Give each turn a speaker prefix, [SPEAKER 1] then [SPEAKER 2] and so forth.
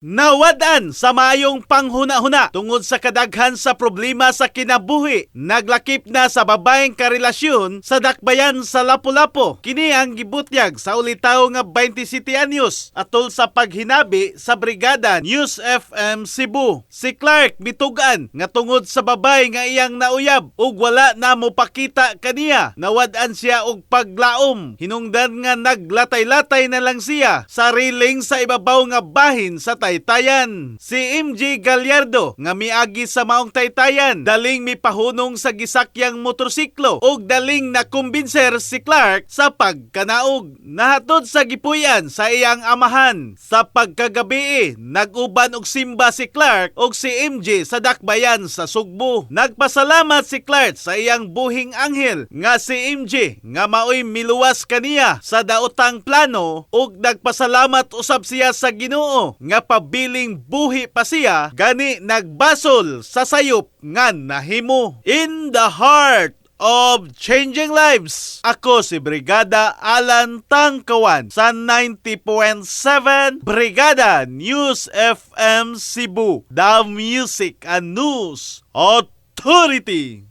[SPEAKER 1] Nawad-an sa maayong panghuna-huna tungod sa kadaghan sa problema sa kinabuhi. Naglakip na sa babaeng karelasyon sa dakbayan sa Lapu-Lapu. Kini ang gibutyag sa ulitawo nga 27 anyos atol sa paghinabi sa Brigada News FM Cebu. Si Clark mitugan nga tungod sa babae nga iyang nauyab ug wala na mopakita kaniya, nawad-an siya og paglaom. Hinungdan nga naglatay-latay na lang siya sa riling sa ibabaw nga bahin sa taytayan. Si MG Gallardo nga miagi sa maong taytayan, daling mipahunong sa gisakyang motorsiklo ug daling nakumbinser si Clark sa pagkanaog. Nahatod sa gipuy-an sa iyang amahan. Sa pagkagabii, nag-uban og simba si Clark ug si MJ sa dakbayan sa Sugbo. Nagpasalamat si Clark sa iyang buhing anghel nga si MJ nga maoy miluwas kaniya sa daotang plano ug nagpasalamat usab siya sa Ginoo nga pabiling buhi pa siya, gani nagbasol sa sayop nga nahimo. In the heart of changing lives. Ako si Brigada Alan Tangkawan sa 90.7 Brigada News FM Cebu. The Music and News Authority.